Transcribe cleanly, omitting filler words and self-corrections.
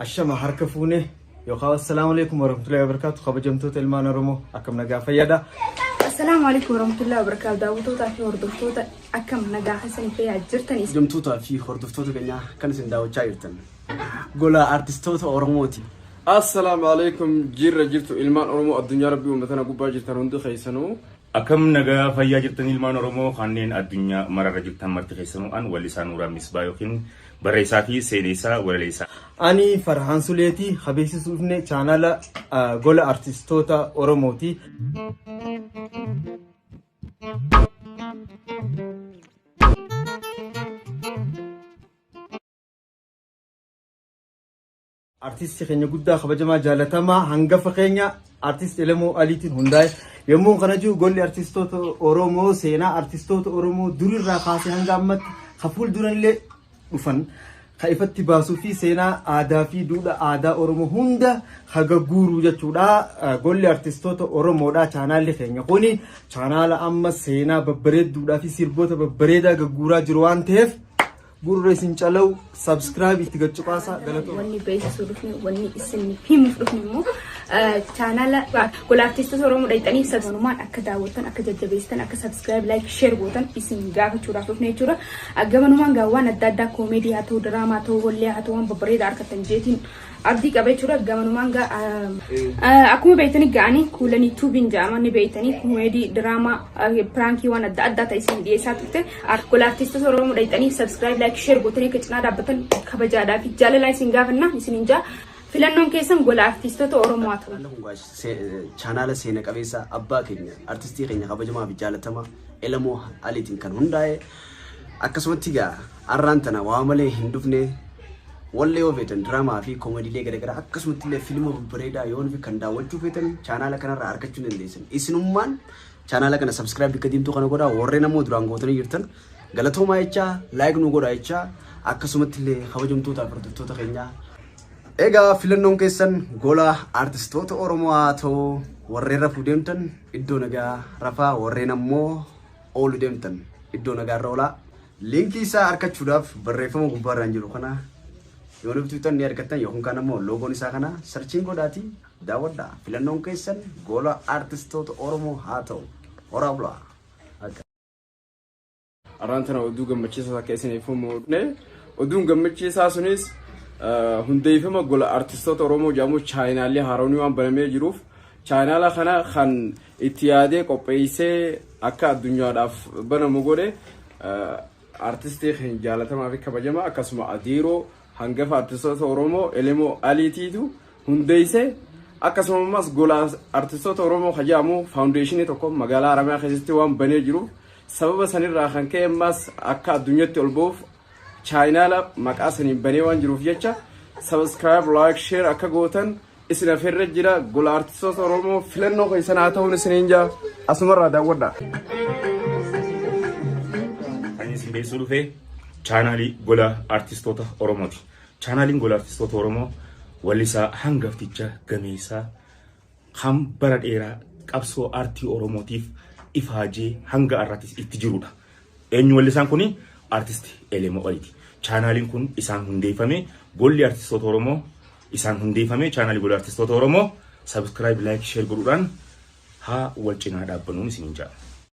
Ashama harka fuune yookaan assalaamu alaikum warahmatullahi wabarakatuh kabajamtoota ilmaan Oromoo akkam nagaa fayyaadha. Assalaamu alaikum warahmatullahi wabarakatuh. Daawwattootaa fi hordoftoota akkam nagaa keessanii fayyaa jirtanii. Kabajamtootaa fi hordoftoota keenyaa kan isin daawwachaa jirtan gola artistoota Oromooti. Assalaamu alaikum jirra jirtu ilmaan Oromoo addunyaa rabbii uummatana gubbaa jirtan hundi keessanuu. Akkam nagaa fayyaa jirtan ilmaan Oromoo kanneen addunyaa mararra jirtan marti keessanuu an Wallisaa Nuuraa Misbaa yookiin barreessaa fi seenessaa walaleessaa. Ani Farhaan Suleetii habeeksisuufne chaanala gola artistoota Oromooti. Artiistii keenya guddaa kabajamaa jaalatamaa hangafa keenya artiist Elemoo Aliitiin hundaa'e. Yommuu kana jiru golli artistoota Oromoo seenaa artistoota Oromoo durirraa kaasee hanga ammatti ka fuulduranillee dhufan ka ifatti baasuu fi seenaa aadaa fi duudhaa aadaa Oromoo hunda haga guuruu jechuudha. Golli artistoota Oromoodha chaanaalli keenya kuni chaanaala amma seenaa babbareedduudhaa fi sirboota babbareedaa gagguuraa jiru waan ta'eef gurra isin calawu subscribe itti gaccuqaasaa galatooma. Wanni beeksisuu dhufne wanni isin himuuf dhufne immoo chaanala gola artistoota Oromoo dhaqxanii sabsanumaan akka daawwattan akka jajjabeessitan akka subscribe like share gootan isin gaafachuudhaaf dhufne jechuudha. Gamanumaan gaa waan adda addaa koomeedii haa ta'u diraamaa haa ta'u wallee haa ta'u waan babbareedaa argattan jeetiin abdii qaba jechuudha. Gamanumaan gaa akkuma beektanii ga'anii kuulanii tuubiin jedhama ni beektanii koomeedii diraamaa piraankii waan adda addaa ta'e isin dhiyeessaa turte. Gola artistoota Oromoo dhaqxanii subscribe like share gootanii akka cinaa dhaabbatan kabajaadhaa fi jaalalaa isin gaafanna isin hin jaa. Filannoon keessan gola artistoota Oromoo haa ta'u. Chaanaala seena qabeessa abbaa keenya artistii keenya kabajamaa fi jaalatamaa Elemoo Aliitiin kan hundaa'e akkasumatti egaa arraan tana waa malee hin dhufne wallee yoo feetan diraamaa fi koomediilee garaagaraa akkasumatti illee fiilma babbareedaa yoo nufi kan daawwachuu feetan chaanaala kanarraa argachuu ni dandeessan. Isinummaan chaanaala kana subscribe bikka diimtuu kana godhaa warreen ammoo duraan gootanii jirtan galatoomaa jechaa like nu godhaa jechaa akkasumatti illee kabajamtootaa fi hordoftoota keenyaa. Egaa filannoon keessan gola artistoota Oromoo haa ta'u warreen rafuu deemtan iddoo nagaa rafaa warreen ammoo oolu deemtan iddoo nagaa irra oolaa. Liinkii isaa argachuudhaaf barreeffama gubbaarraan jiru kana yoo nuuf tuqxan ni argattan yookiin kaan ammoo loogoon isaa kana sarchiin godhaatii daawwadhaa. Filannoon keessan gola artistoota Oromoo haa ta'u. Horaa bulaa. Arraan tana oduu gammachiisaa akka isiniif himu oduun gammachiisaa sunis hundeeffama gola artistoota Oromoo jedhamu chaayinaallee haaromni waan banamee jiruuf chaayinaala kana kan itti yaadee qopheessee akka addunyaadhaaf banamu godhe artistii keenya jaalatamaa fi kabajamaa akkasuma adiiroo hangafa artistoota Oromoo Elemoo Aliitiitu hundeessee akkasuma ammas gola artistoota Oromoo kan jedhamu faawundeeshinii tokko magaalaa Haramayaa keessatti waan banee jiruuf sababa sanirraa kan ka'e ammas akka addunyaatti ol ba'uuf chaayinaala maqaa saniin banee waan jiruuf jecha subscribe like share akka gootan isin afeerra jira gola artistoota Oromoo filannoo keessan haa ta'uun isiniin jaa asumarraa daawwadha. Kan isin beeksisuu dhufe chaanaalii gola artistoota Oromooti. Chaanaaliin gola artistoota Oromoo wallisaa hangafticha gameessaa kan bara dheeraa qabsoo aartii Oromootiif ifaajee hanga har'aattis itti jirudha. Eenyu wallisaan kuni artisti Elemoo Aliiti. Chaanaaliin kun isaan hundeeffame golli artistoota Oromoo isaan hundeeffame chaanaalii gola artistoota Oromoo subscribe like share godhuudhaan haa wal cinaa dhaabbannuun isiniin jedha.